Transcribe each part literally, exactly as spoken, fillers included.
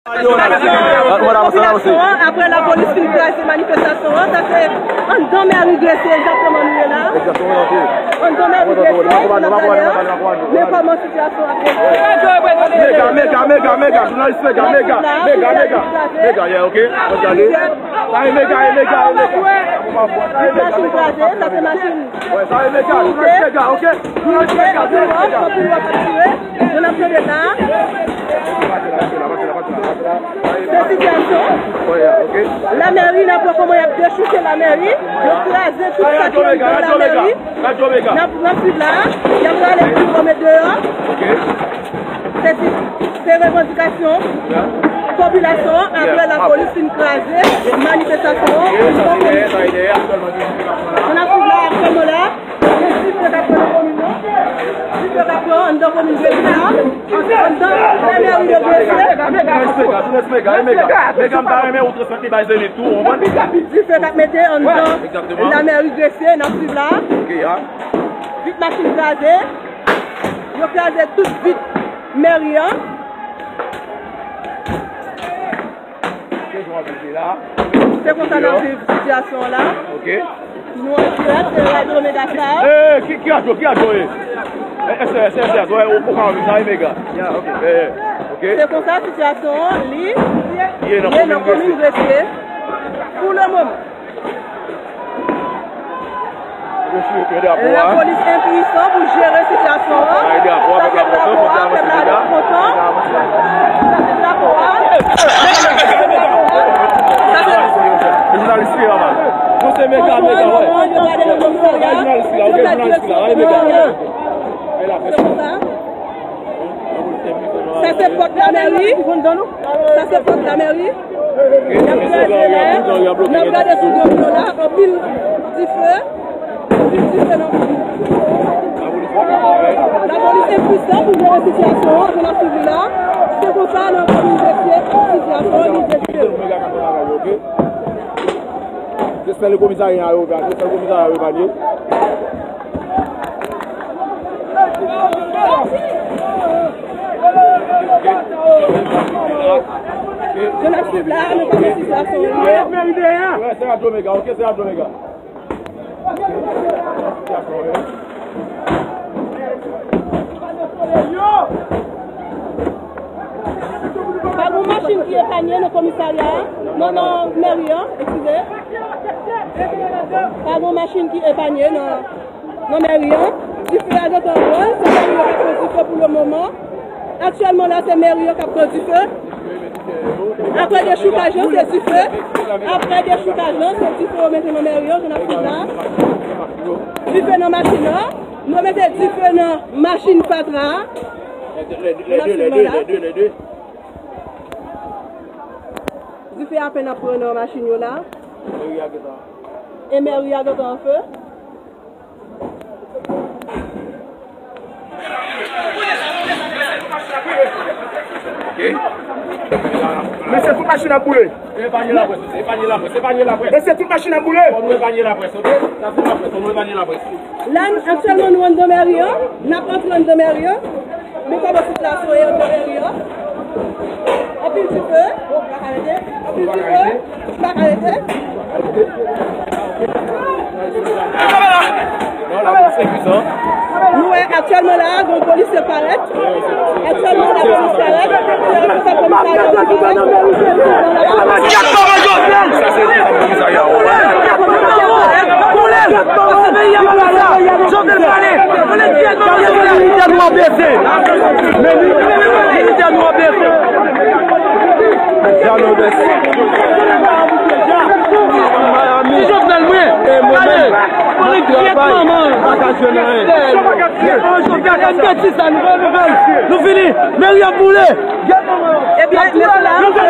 Popilasyon an, apre lapolis fin kraze manifestasyon an, sa se anndan mèri Gresye egzakteman nou ye la. Anndan mèri Gresye, n ap gade men kòman sitiyasyon ap devlope. Mega, mega, mega, mega, jounalis mega, mega, mega, mega, mega, yeah, ok. Mèt gade. Sa e mega, e mega, e mega. Machin kraze, sa se machin. Wè, sa e mega, jounalis mega, ok. Jounalis mega, jounalis mega. Anpil wòch ap tire. Moun ap tande la. Se sitiyasyon. Lamèri, n ap wè kòman y ap dechouke lamèri. Yo kraze tout sa ki anndan lamèri. N ap, n ap swiv la. Y ap rale pi fò met deyò. Se ti, se revandikasyon popilasyon an apre lapolis fin kraze manifestasyon an. N ap swiv la aktyèlman la. Gen dife k ap pran nan komin nan. Dife k ap pran anndan komin Gresye la. Anndan lamèri de Gresye. Mega, mega, mega, mega, m ta renmen ou transmèt li bay Zenith tou, ou konprann? Dife k ap mete anndan lamèri Gresye, n ap swiv la. Vit machin kraze. Yo kraze tout vit mèri an. Se konsa n ap viv sitiyasyon an la. Ok. Nou an dirèk, se radyo Mega Star. Eh, ki, ki radyo, ki radyo e? Eh, eh, se, se, se, ou, ou ka anvi sa, e Mega. Yeah, ok. Eh, ok. Se konsa sitiyasyon an, li ye nan komin Gresye. Pou le moman. Lapolis enpuisan pou jere sitiyasyon an. Sa se drapo a, pèp la kontan. Sa se drapo a. Sa se jounalis ki la, man. Pou se mega, mega, wè. Jounalis ki la, ok, jounalis ki la, wè, mega. Se konsa. Sa se pòt lamèri. Sa se pòt lamèri. Y ap kraze la. N ap gade sou domino la. Anpil dife. Anpil dife nan. Lapolis enpuisan pou jere sitiyasyon an, jan n ap swiv li la. Se konsa nan komin Gresye, sitiyasyon an li devlope. Se sèl komisarya yo, se sèl komisarya yo epanye. Jan n ap swiv la, nou konnen sitiyasyon an. Wè, se radyo Mega, ok, se radyo Mega. Pa gen machin ki epanye nan komisarya a, nan, nan mèri an, eskize. Pa gen machin ki epanye nan, nan mèri an. Dife a gentan pran, se mèri yo k ap pran dife pou le moman. Aktyèlman la, se mèri yo k ap pran dife. Apre dechoukaj lan, se dife. Apre dechoukaj lan, se dife yo mete nan mèri yo, jan n ap swiv la. Dife nan machin nan. Nou mete dife nan machin fatra a. Jan n ap swiv la. Dife apèn ap pran nan machin yo la. E mèri a gentan anfe. Mesye, tout machin ap boule. Epanye laprès, mesye, epanye laprès, epanye laprès. Mesye, tout machin ap boule. Fò nou epanye laprès, ok? N ap di laprès, fò nou epanye laprès. La, aktyèlman, nou anndan mèri an. N ap antre anndan mèri an. Men kòman sitiyasyon ye anndan mèri an. Anpil dife. Anpil dife. Pa ka rete. Nou wè aktyèlman la, gen yon polisye k parèt. Aktyèlman, lapolis parèt. Se responsab komisarya ki parèt. Jovenel! Jovenel pale! Militè nou an bese! Militè nou an bese! Ti Jovenel mwen! Ale! Mwen regrèt manman! Nou fini! Meri ap boule! Ebyen, mesye la, apre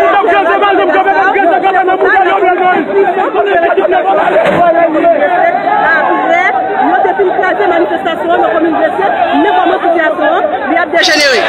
yo te fin kraze manifestasyon an nan komin Gresye, men kòman sitiyasyon an, li ap dejenere.